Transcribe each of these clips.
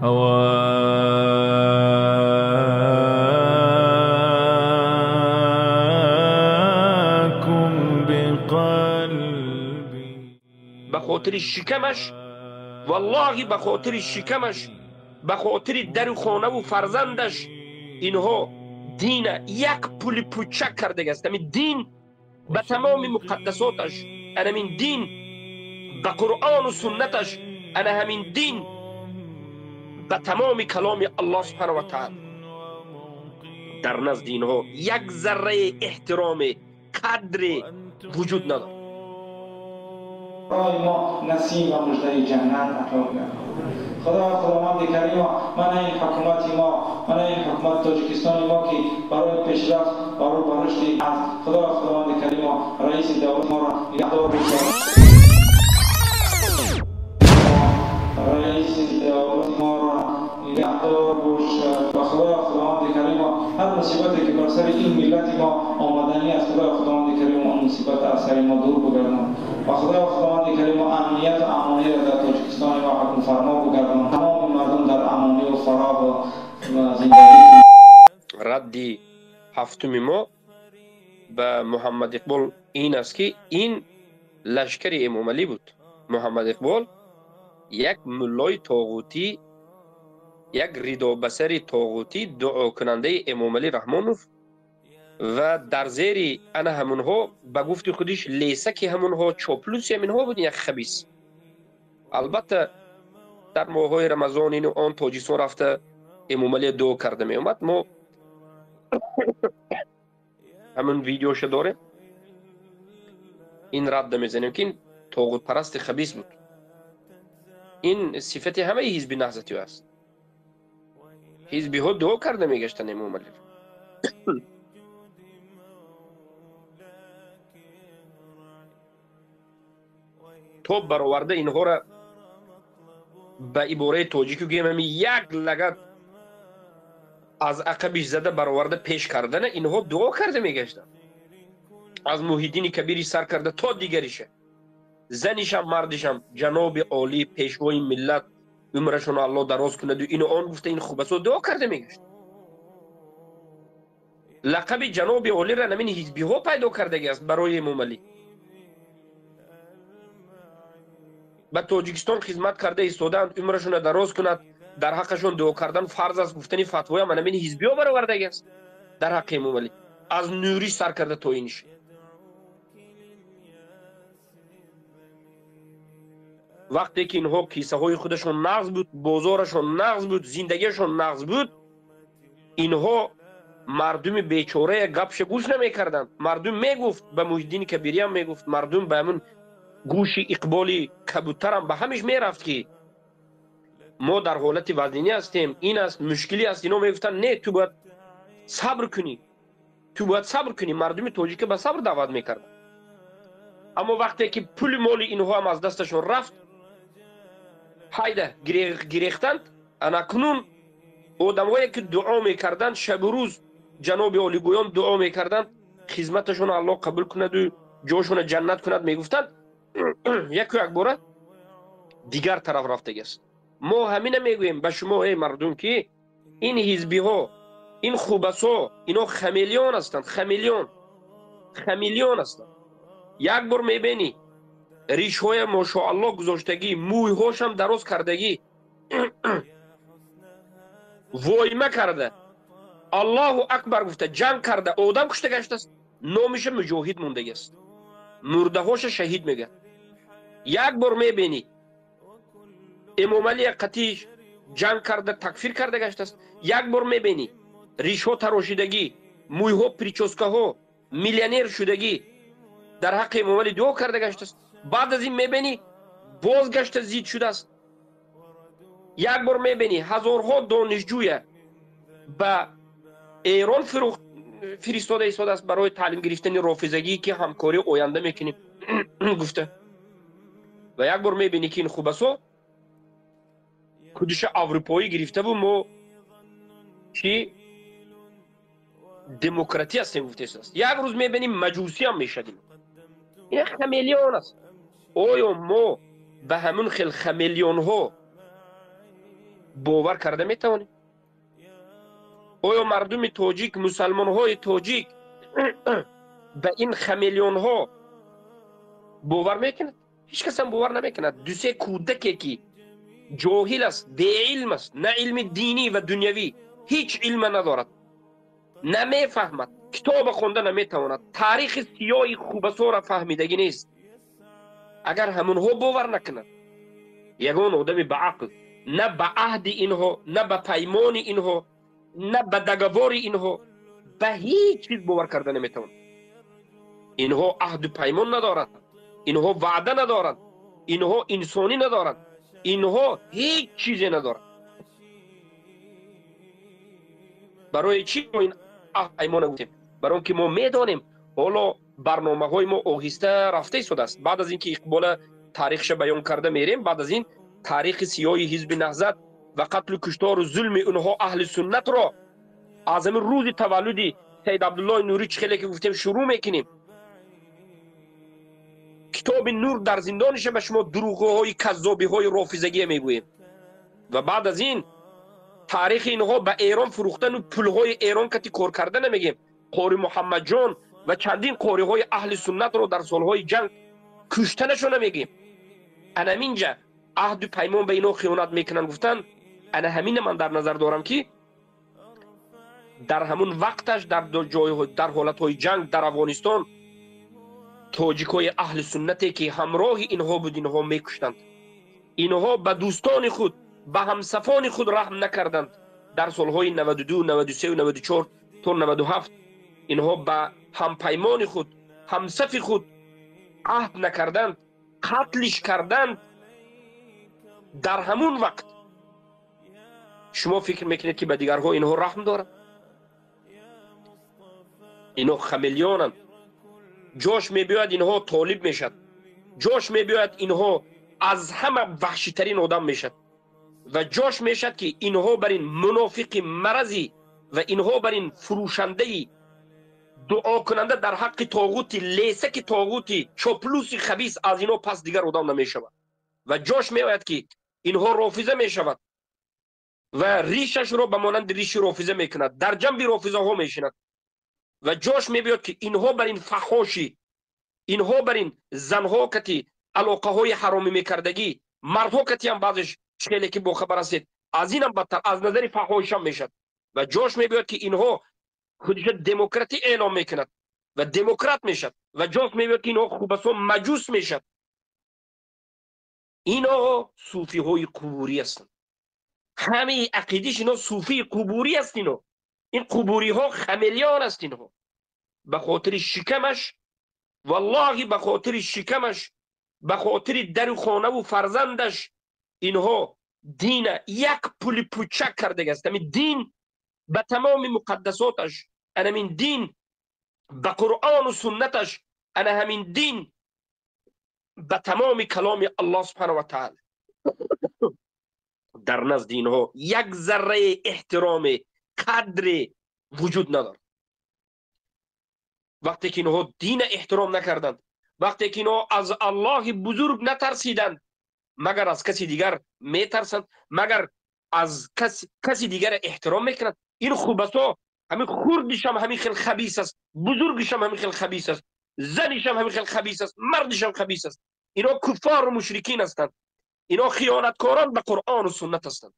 هواكم بقلبي. به خاطر شکمش، والله به خاطر شکمش، به خاطر در خانه و فرزندش اینها دین یک پول پوچک کرده است. همین دین به تمام مقدساتش، همین دین به قرآن و سنتش، همین دین به تمام کلام الله سبحانه و تعالی. در نزد اینها یک ذره احترام قدر وجود ندارد. برای ما نصیب و مژده جنت عطا گردان. خدا خداوند کریم من این حکومت ما، من این حکومت تاجیکستان ما که برای پیشرفت و رو به رشد است، خدا خداوند کریم رئیس دولت ما را نگهدار باشد. رئیس دولت ما را نگهدار باشد و خدا خداوند کریم هر مصیبتی که بر سر این ملت ما آمدنی است، خدا خداوند کریم آن مصیبت از سر ما دور بگرداند و خدا خداوند کریم امنیت و امانی را در تاجیکستان ما حکم فرما بگرداند. تمام مردم در امانی و فراغ و زندگی. ردی هفتم ما به محمد اقبال این است که این لشکر امام علی بود. محمد اقبال یک ملای طاغوتی، یک ریدابسر طاغوتی، دعا کننده امام علی رحمانوف و در زیر انا همونها به گفت خودش لیسه که همونها چاپلوسی همینها بود، یک خبیث. البته در ماه‌های رمضان این آن تاجیستان رفته امام علی دعا کرده می اومد. ما همون ویدیوش داره، این رد میزنیم که این طاغوت پرست خبیث بود. این صفت همه حزب نهضتی است. حزبی ها دعا کرده میگشتن امام علی. تا برآورده اینها را به عباره تاجیکی گویم همی یک لگد از عقبش زده برآورده پیش کردن، اینها دعا کرده میگشتن. از محیدین کبیری سر کرده تا دیگریشه، زنشم مردشم، جناب عالی پیشوای ملت عمرشون الله دراز کند و اینو آن گفته، این خوب است، دعا کرده میگشت. لقب جناب عالی را نمین حزبی ها پیدا کرده است برای امام علی. به تاجیکستان خدمت کرده ایستادند، عمرشون دراز کند، در حقشون دعا کردن فرض است، گفتنی فتوای من همین حزبی ها برآورده است در حق امام علی، از نوری سر کرده تا اینش. وقتی که اینها کیسه های خودشون نقض بود، بازارشون نقض بود، زندگیشون نقض بود، اینها مردم بیچاره گپش گوش نمیکردند. مردم میگفت، به محیدین کبیری هم میگفت، مردم به همون گوش اقبالی کبوترم به همش میرفت که ما در حالت وزنی هستیم، این است، مشکلی است. اینا میگفتن نه، تو باید صبر کنی، تو باید صبر کنی. مردم تاجیک به صبر دعوت میکردن. اما وقتی که پول مال اینها هم از دستشون رفت، هایده گریختند. اکنون آدمایی که دعا میکردند شب و روز جناب عالی گویان دعا میکردند خدمتشون الله قبول کند و جاشون جنت کند، میگفتند یک یک باره دیگر طرف رفته است. ما همین میگوییم به شما ای مردم که این حزبی ها، این خوبسا، اینا خمیلیون هستند، خمیلیون، خمیلیون هستند. یک بار میبینی ریش های ماشاءالله گذاشتگی، موی هاش هم دراز کردگی، وایمه کرده، الله اکبر گفته، جنگ کرده، آدم کشته گشته است، نامش مجاهد موندگی است، مرده هاش شهید میگه. یک بار میبینی امام علی قطیش جنگ کرده، تکفیر کرده گشته است. یک بار میبینی ریش ها تراشیدگی، موی ها پریچوسکه ها، میلیونر شدگی، در حق امام علی دعا کرده گشته است. بعد از این میبینی بازگشت زید شده است. یک بار میبینی هزارها دانشجوی به ایران فرستاده ایستاده است برای تعلیم گرفتن رافضگی که همکاری آینده میکنیم گفته. و یک بار میبینی که این خوبسا خودش اروپایی گرفته و ما چی دموکراتی هستیم گفته است. یک روز میبینیم مجوسی هم میشدیم. این خمیلیون است. آیا ما به همون خیل خمیلیون ها Бовар карда метавонем? Оё мардуми тоҷик, мусалмонҳои тоҷик ба ин хамелеонҳо бовар мекунад? Ҳеҷ касам бовар намекунад. Ду-се кӯдаке ки ҷоҳил аст, беилм аст, на илми динӣ ва дунявӣ, ҳеҷ илма надорад, намефаҳмад, китоба хонда наметавонад, таърихи сиёҳи хубасора фаҳмидагӣ нест. Агар ҳамонҳо бовар накунад, ягон одами ба ақл на ба аҳди инҳо, на ба паймони инҳо, на ба договори инҳо, ба ҳеҷ чиз бовар карда наметавонад. Инҳо аҳду паймон надоранд, инҳо ваъда надоранд, инҳо инсонӣ надоранд, инҳо ҳеҷ чизе надоранд. Барои чӣ мо ин аҳд паймона гуфтем? Барои он ки мо медонем ҳоло барномаҳои мо оҳиста рафта истодааст. Баъд аз ин ки Иқбола таърихша баён карда мерем, баъд аз ин таърихи сиёҳи ҳизби Наҳзат ва қатлу куштору зулми онҳо аҳли суннатро аз ҳамин рӯзи таваллуди Саид Абдуллоҳи Нурӣ, чӣ хеле ки гуфтем, шурӯъ мекунем. Китоби Нур дар зиндониша ба шумо дурӯғҳои каззобиҳои рофизагие мегӯем. Ва баъд аз ин таърихи инҳо ба Эрон фурӯхтану пулҳои Эрон кати кор карда намегем. Қори Муҳаммадҷон ва чандин қориҳои аҳли суннатро дар солҳои ҷанг куштанашо намегем. Ана ҳаминҷа аҳду паймон ба инҳо хиёнат мекунанд гуфтан, ана ҳамина ман дар назар дорам ки дар ҳамун вақташ дар ҷойҳо, дар ҳолатҳои ҷанг дар Афғонистон тоҷикҳои аҳли суннате ки ҳамроҳи инҳо буд, инҳо мекуштанд. Инҳо ба дӯстони худ, ба ҳамсафони худ раҳм накарданд. Дар солҳои 92, 93, 94 то 97 инҳо ба ҳампаймони худ, ҳамсафи худ аҳд накарданд, қатлиш карданд. Дар ҳамун вақт шумо фикр мекунед ки ба дигарҳо инҳо раҳм доранд? Инҳо хамелеонанд. Ҷош мебиёяд, инҳо толиб мешад. Ҷош мебиёяд, инҳо аз ҳама ваҳшитарин одам мешад. Ва ҷош мешад ки инҳо бар ин мунофиқи маразӣ ва инҳо бар ин фурӯшандаи дуокунанда дар ҳаққи тоғути лесаки тоғути чоплуси хабис, аз инҳо пас дигар одам намешавад. Ва ҷош меояд ки инҳо рофиза мешавад ва ришашро ба монанди риши рофиза мекунад, дар ҷанби рофизаҳо мешинад. Ва ҷош мебиёд ки инҳо бар ин фаҳошӣ, инҳо бар ин занҳо кати алоқаҳои ҳаромӣ мекардагӣ, мардҳо кати ҳам баъзеш хеле ки бохабар ҳастед, аз инам бадтар аз назари фаҳошам мешад. Ва ҷош мебиёд ки инҳо худиша демократӣ эълом мекунад ва демократ мешад. Ва ҷош мебиёд ки инҳо хубасо маҷус мешад. Инҳо суфиҳои қубурӣ ҳастанд. Ҳамаи ақидиш инҳо суфии қубурӣ аст. Инҳо ин қубуриҳо хамелеон аст. Инҳо ба хотири шикамаш, валлоҳи ба хотири шикамаш, ба хотири дару хонаву фарзандаш инҳо дина як пули пучак кардагиаст. Ҳамин дин ба тамоми муқаддасоташ, ана ҳамин дин ба Қуръону суннаташ, ана ҳамин дин ба тамоми каломи Аллоҳ субҳанаҳу ва таъала дар назди инҳо як зарраи эҳтироме, қадре вуҷуд надорад. Вақте ки инҳо дина эҳтиром накарданд, вақте ки инҳо аз Аллоҳи бузург натарсиданд, магар аз каси дигар метарсанд? Магар аз каси дигар эҳтиром мекунанд? Ин хубасо ҳамин хурдишам ҳамин хел хабис аст, бузургишам ҳамин хел хабис аст, занишам ҳамин хел хабис аст, мардишам хабис аст. Инҳо куффору мушрикин ҳастанд. Инҳо хиёнаткорон ба Қуръону суннат ҳастанд.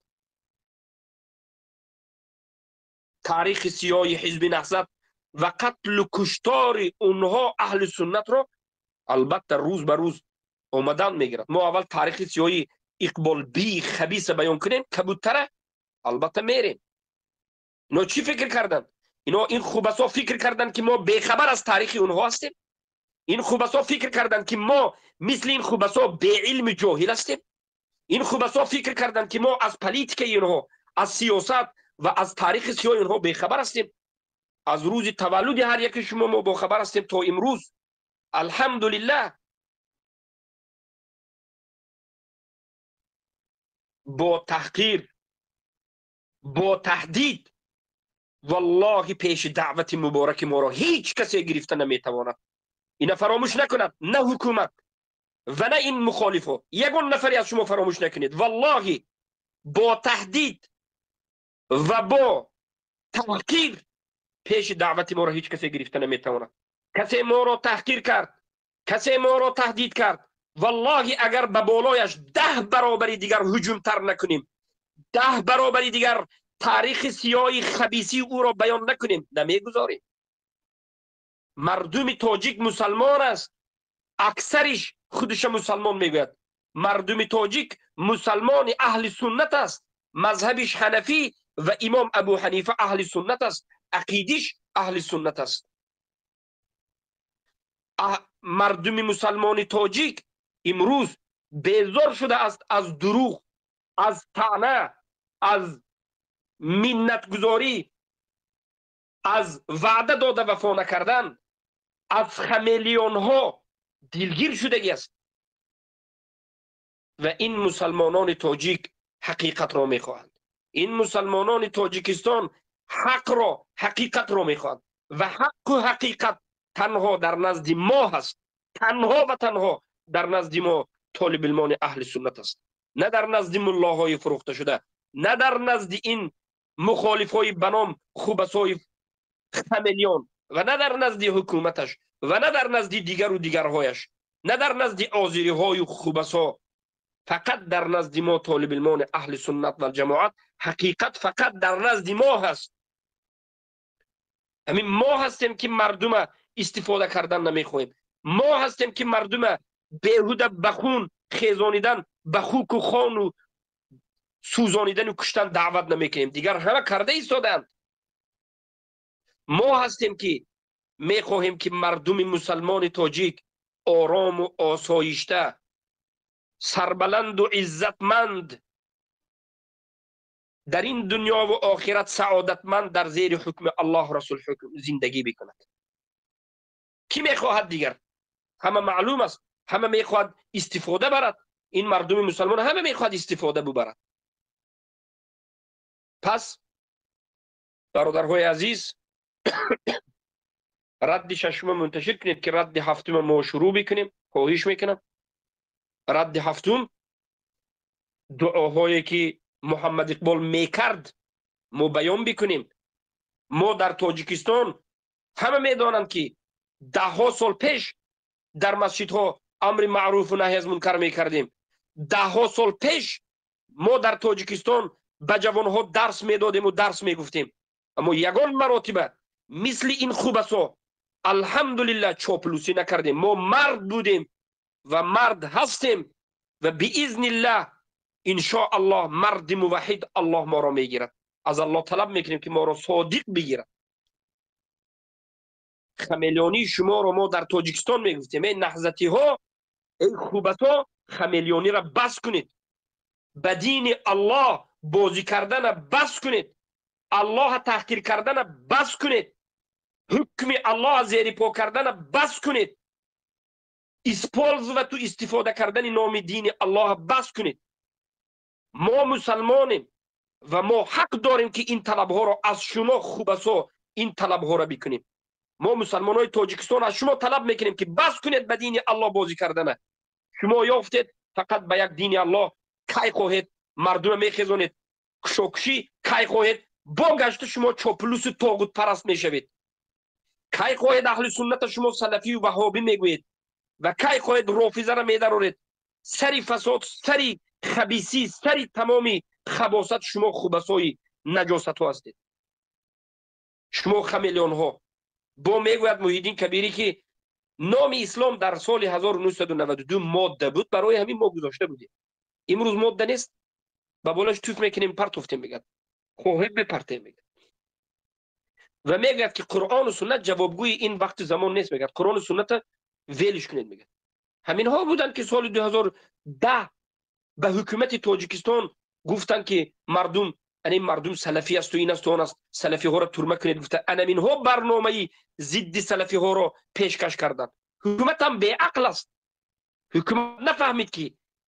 Таърихи сиёҳи ҳизби Наҳзат ва қатлу куштори онҳо аҳли суннатро албатта рӯз ба рӯз омадан мегирад. Мо аввал таърихи сиёҳи Иқболбии хабиса баён кунем, кабутара албатта мерем. Ино чӣ фикр карданд? Ино ин хубасо фикр карданд ки мо бехабар аз таърихи онҳо ҳастем. Ин хубасо фикр карданд ки мо мисли ин хубасо беилми ҷоҳил ҳастем. Ин хубасо фикр карданд ки мо аз политикаи инҳо, аз сиёсат ва аз таърихи сиёҳи инҳо бехабар ҳастем. Аз рӯзи таваллуди ҳар яки шумо мо бохабар ҳастем то имрӯз. Алҳамдулиллаҳ, бо таҳқир, бо таҳдид, валлоҳи пеши даъвати мубораки моро ҳеҷ касе гирифта наметавонад. Ина фаромӯш накунад на ҳукумат ва на ин мухолифо. Ягон нафаре аз шумо фаромӯш накунед. Валлоҳи Бо таҳдид ва бо таҳқир пеши даъвати моро ҳеҷ касе гирифта наметавонад. Касе моро таҳқир кард, касе моро таҳдид кард, валлоҳи агар ба болояш 10 баробари дигар ҳуҷумтар накунем, 10 баробари дигар таърихи сиёҳи хабисии ӯро баён накунем, намегузорем. Мардуми тоҷик мусалмон аст, аксариш худша мусалмон мегӯяд. Мардуми тоҷик мусалмони аҳли суннат аст, мазҳабиш ҳанафӣ ва имом Абу Ҳанифа аҳли суннат аст, ақидиш аҳли суннат аст. Мардуми мусалмони тоҷик имрӯз безор шудааст аз дурӯғ, аз таъна, аз миннатгузорӣ, аз ваъда дода вафо накардан, аз хамелеонҳо дилгир шудагӣ аст. Ва ин мусалмонони тоҷик ҳақиқатро мехоҳанд. Ин мусалмонони Тоҷикистон ҳақро, ҳақиқатро мехоҳанд ва ҳаққу ҳақиқат танҳо дар назди мо ҳаст. Танҳо ва танҳо дар назди мо толибилмони аҳли суннат аст, на дар назди муллоҳои фурӯхта шуда, на дар назди ин мухолифҳои ба ном хубасои хамелеон ва на дар назди ҳукуматаш ва на дар назди дигару дигарҳояш, на дар назди озириҳою хубасо. Фақат дар назди мо толибилмони аҳли суннат ва ҷамоат ҳақиқат фақат дар назди мо ҳаст. Ҳамин мо ҳастем ки мардума истифода кардан намехоҳем. Мо ҳастем ки мардума беҳуда ба хун хезонидан, ба хуку хону сӯзонидану куштан даъват намекунем. Дигар ҳама карда истодаанд. Мо ҳастем ки мехоҳем ки мардуми мусалмони тоҷик орому осоишта, сарбаланду иззатманд, дар ин дунёву охират саодатманд дар зери ҳукми Аллоҳ Расул ҳукм зиндагӣ бикунад. Кӣ мехоҳад дигар? Ҳама маълум аст, ҳама мехоҳад истифода барад. Ин мардуми мусалмон ҳама мехоҳад истифода бубарад. Пас бародарҳои азиз, радди шашума мунташир кунед ки радди ҳафтума мо шурӯъ бикунем. Хоҳиш мекунам, радди ҳафтум дуоҳое ки Муҳаммад Иқбол мекард мо баён бикунем. Мо дар Тоҷикистон ҳама медонанд ки даҳҳо сол пеш дар масҷидҳо амри маъруфу наҳй аз мункар мекардем. Даҳҳо сол пеш мо дар Тоҷикистон ба ҷавонҳо дарс медодему дарс мегуфтем. Аммо ягон маротиба мисли ин хубасо алҳамдулиллаҳ чоплусӣ накардем. Мо мард будем ва мард ҳастем ва биизниллаҳ иншоаллоҳ марди муваҳҳид Аллоҳ моро мегирад. Аз Аллоҳ талаб мекунем ки моро содиқ бигирад. Хамелеонии шуморо мо дар Тоҷикистон мегуфтем: эй наҳзатиҳо, эй хубасо, хамелеониро бас кунед, ба дини Аллоҳ бозӣ кардана бас кунед, Аллоҳа таҳқир кардана бас кунед, ҳукми Аллоҳа зери по кардана бас кунед, использовать истифода кардани номи дини Аллоҳа бас кунед. Мо мусалмонем ва мо ҳақ дорем ки ин талабҳоро аз шумо хубасо ин талабҳоро бикунем. Мо мусалмонҳои Тоҷикистон аз шумо талаб мекунем ки бас кунед ба дини Аллоҳ бозӣ кардана. Шумо ёфтед фақат ба як дини Аллоҳ, кай хоҳед мардума мехезонед кушокушӣ, кай хоҳед бо гашта шумо чоплусу тоғутпараст мешавед, кай хоҳед аҳли сунната шумо салафию ваҳобӣ мегӯед ва кай хоҳед рофизаро медароред. Сари фасод, сари хабисӣ, сари тамоми хабосат шумо хубасои наҷосатҳо ҳастед. Шумо хамелеонҳо. Бо мегӯяд Муҳиддин Кабирӣ ки номи ислом дар соли 1992 модда буд, барои ҳамин мо гузошта будем. Имрӯз модда нест, ба болош туф мекунем, партофтем, мегӯяд, хоҳем бепартем, мегӯяд. Ва мегӯяд ки Қуръону суннат ҷавобгӯи ин вақти замон нест, мегӯяд Қуръону сунната велиш кунед, мегӯяд. Ҳаминҳо буданд ки соли 2010 ба ҳукумати Тоҷикистон гуфтанд ки мардум, ана ин мардум салафӣ асту ин асту он аст, салафиҳоро турма кунед, гуфта. Анаминҳо барномаи зидди салафиҳоро пешкаш карданд. Ҳукуматам беақл аст. Ҳукумат нафаҳмид ки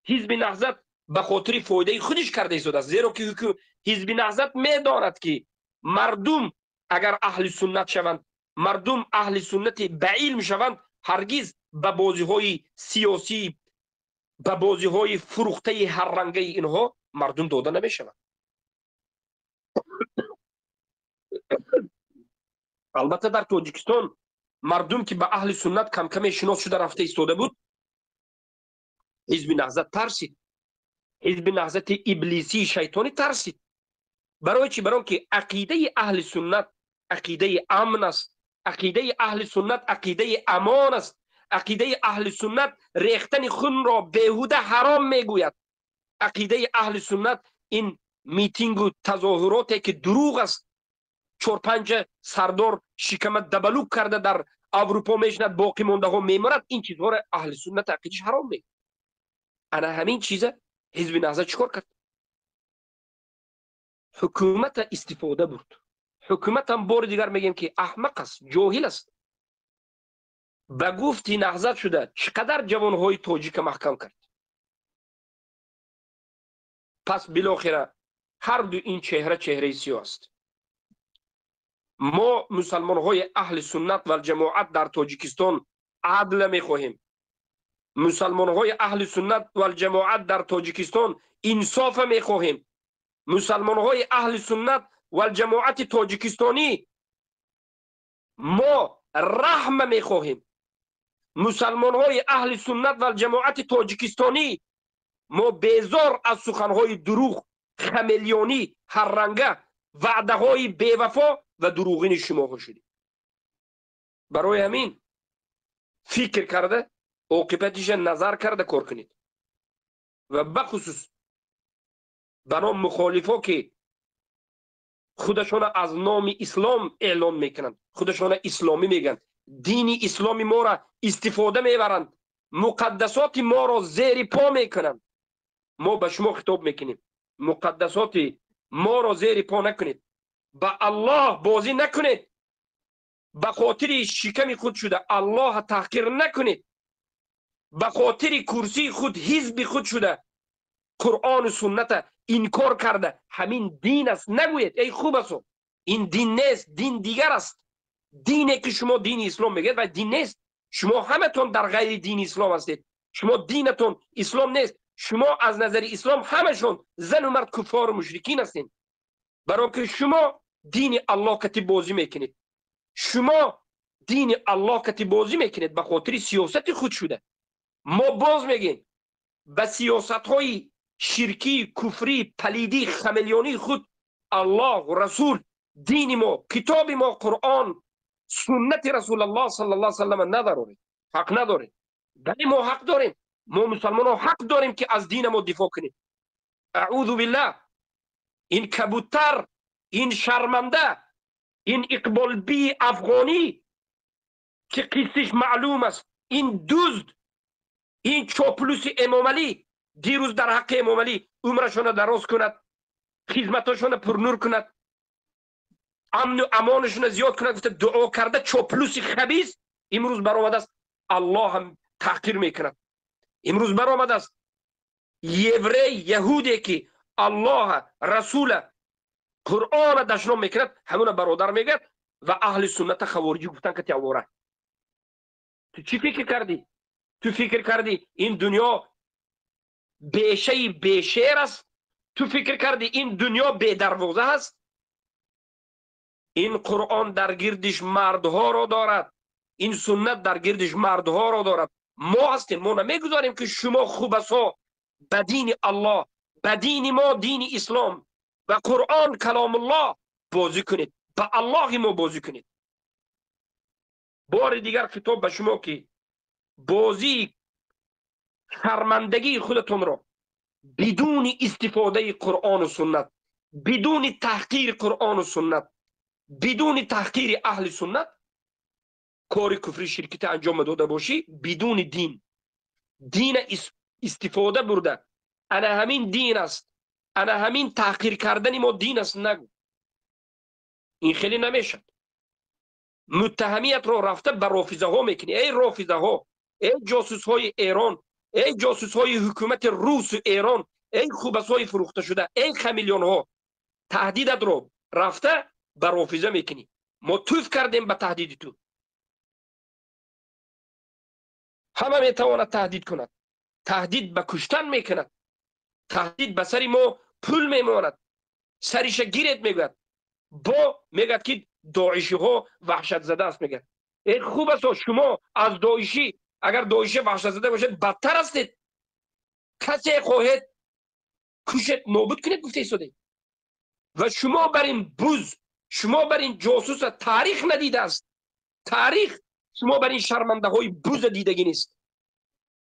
ҳизби Наҳзат ба хотири фоидаи худиш карда истодааст, зеро ки ҳизби Наҳзат медонад ки мардум агар аҳли суннат шаванд, мардум аҳли суннати ба илм шаванд, ҳаргиз ба бозиҳои сиёсӣ, ба бозиҳои фурӯхтаи ҳаррангаи инҳо Мардум дода намешавад. Албатта, дар Тоҷикистон мардум, ки ба аҳли суннат камкаме шинос шуда рафта истода буд, Ҳизби Наҳзат тарсид. Ҳизби Наҳзати иблисии шайтонӣ тарсид. Барои чӣ? Барои он ки ақидаи аҳли суннат ақидаи амн аст, ақидаи аҳли суннат ақидаи амон аст, ақидаи аҳли суннат рехтани хунро беҳуда ҳаром мегӯяд. Ақидаи аҳли суннат ин митингу тазоҳуроте, ки дурӯғ аст, чор-панҷа сардор шикама дабалук карда дар Аврупо мешинад, боқӣ мондаҳо меморад, ин чизҳоро аҳли суннат ақидаш ҳаром мегӯяд. Ана ҳамин чиза Ҳизби Наҳзат чӣ кор кард? Ҳукумата истифода бурд. Ҳукуматам, бори дигар мегӯем, ки аҳмақ аст, ҷоҳил аст. Ба гуфти Наҳзат шуда чӣ қадар ҷавонҳои тоҷика маҳкам кард. Пас билохира ҳарду ин чеҳра чеҳраи сиёҳ аст. Мо, мусалмонҳои аҳли суннат валҷамоат дар Тоҷикистон, адла мехоҳем. Мусалмонҳои аҳли суннат валҷамоат дар Тоҷикистон инсофа мехоҳем. Мусалмонҳои аҳли суннат валҷамоати тоҷикистонӣ, мо раҳма мехоҳем. Мусалмонҳои аҳли суннат валҷамоати тоҷикистонӣ, мо безор аз суханҳои дурӯғ, хамелёнӣ, ҳарранга, ваъдаҳои бевафо ва дурӯғини шумоҳо шудем. Барои ҳамин фикр карда, оқибатиша назар карда кор кунед. Ва бахусус ба ном мухолифо, ки худашона аз номи ислом эълон мекунанд, худашона исломӣ мегӯянд, дини исломи моро истифода мебаранд, муқаддасоти моро зери по мекунанд, мо ба шумо хитоб мекунем: муқаддасоти моро зери по накунед, ба Аллоҳ бозӣ накунед, ба хотири шиками худ шуда Аллоҳа таҳқир накунед, ба хотири курсии худ, ҳизби худ шуда Қуръону сунната инкор карда, ҳамин дин аст нагӯед. Эй хубасо, ин дин нест, дин дигар аст. Дине, ки шумо дини ислом мегӯед, ва дин нест. Шумо ҳаматон дар ғайри дини ислом ҳастед. Шумо динатон ислом нест. Шумо аз назари ислом ҳамашон зану мард куффору мушрикин ҳастед, баро ки шумо дини Аллоҳ кати бозӣ мекунед. Шумо дини Аллоҳ кати бозӣ мекунед ба хотири сиёсати худ шуда. Мо боз мегӯем, ба сиёсатҳои ширкӣ, куфрӣ, палидӣ, хамелёнии худ Аллоҳ, Расул, дини мо, китоби мо Қуръон, суннати Расулаллоҳ саллаллоҳу алайҳи васаллам надароред, ҳақ надоред. Бале, мо ҳақ дорем. Мо, мусалмонҳо, ҳақ дорем, ки аз дина мо дифоъ кунем. Аъузу биллаҳ, ин кабутар, ин шарманда, ин Иқболбии афғонӣ, ки қиссиш маълум аст, ин дузд, ин чоплуси Эмомалӣ, дирӯз дар ҳаққи Эмомалӣ, умрашона дароз кунад, хизматошона пурнур кунад, амну амонашона зиёд кунад, гуфта дуо карда, чоплуси хабис имрӯз баромадааст, Аллоҳ ҳам таҳқир мекунад. Имрӯз баромадааст еврей, яҳуде, ки Аллоҳа, Расула, Қуръона дашном мекунад, ҳамуна бародар мегӯяд ва аҳли сунната хавориҷӣ гуфтан кати авора. Ту чӣ фикр кардӣ? Ту фикр кардӣ, ин дунё бешаи бешер аст? Ту фикр кардӣ, ин дунё бедарвоза аст? Ин Қуръон дар гирдиш мардҳоро дорад, ин суннат дар гирдиш мардҳоро дорад. Мо ҳастем, мо намегузорем, ки шумо хубасо ба дини Аллоҳ, ба дини мо, дини ислом ва Қуръон каломуллоҳ бозӣ кунед, ба Аллоҳи мо бозӣ кунед. Бори дигар хитоб ба шумо, ки бозии шармандагии худатонро бидуни истифодаи Қуръону суннат, бидуни таҳқири Қуръону суннат, бидуни таҳқири аҳли суннат кори куфри ширкита анҷом дода бошӣ, бидуни дин, дина истифода бурда, ана ҳамин дин аст, ана ҳамин таҳқир кардани мо дин аст нагӯ. Ин хеле намешад. Муттаҳамиятро рафта ба рофизаҳо мекунӣ. Эй рофизаҳо, эй ҷосусҳои Эрон, эй ҷосусҳои ҳукумати русу Эрон, эй хубасҳои фурӯхташуда, эй хамелёнҳо, таҳдидатро рафта ба рофиза мекунӣ. Мо туф кардем ба таҳдиди ту. Ҳама метавонад таҳдид кунад, таҳдид ба куштан мекунад. Таҳдид ба сари мо пул мемонад, сариша гиред мегӯяд, бо мегӯяд, ки доишиҳо ваҳшатзада аст, мегӯяд. Э, хуб аст, шумо аз доишӣ, агар доиши ваҳшатзада бошед, бадтар ҳастед. Касе хоҳед кушед, нобуд кунед, гуфта истодед. Ва шумо бар ин буз, шумо бар ин ҷосуса таърих надидааст. Таърих шумо бар ин шармандаҳои буза дидагӣ нест.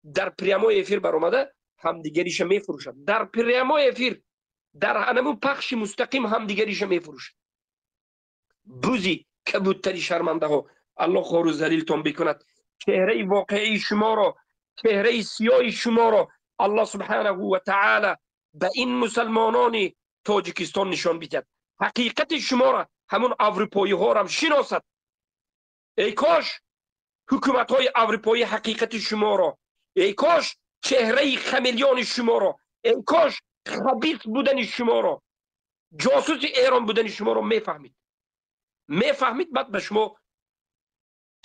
Дар прямой эфир баромада ҳамдигариша мефурӯшад. Дар прямой эфир, дар анамун пахши мустақим ҳамдигариша мефурӯшад. Бузи кабудтари шармандаҳо, Аллоҳ хору залилтон бикунад. Чеҳраи воқеии шуморо, чеҳраи сиёҳи шуморо Аллоҳ субҳанаҳу ва таъала ба ин мусалмонони Тоҷикистон нишон бидиҳад. Ҳақиқати шуморо ҳамун аврупоиҳорам шиносад. Эй кош ҳукуматҳои аврупоӣ ҳақиқати шуморо, эй кош чеҳраи хамелеони шуморо, эй кош хабис будани шуморо, ҷосуси Эрон будани шуморо мефаҳмид. Мефаҳмид, баъд ба шумо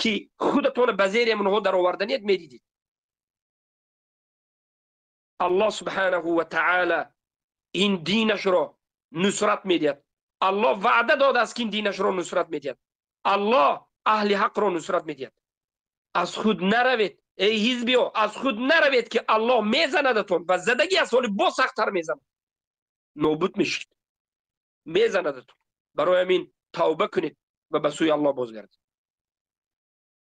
ки худатона ба зери онҳо дароварданият медидид. Аллоҳ субҳанаҳу ва таъала ин динашро нусрат медиҳад. Аллоҳ ваъда додааст, ки ин динашро нусрат медиҳад. Аллоҳ аҳли ҳақро нусрат медиҳад. Аз худ наравед, эй ҳизбиё, аз худ наравед, ки Аллоҳ мезанадатон ва задагӣ аз ҳоли боз сахттар мезанад, нобуд мешид, мезанадатон. Барои ҳамин тавба кунед ва ба сӯи Аллоҳ бозгардед.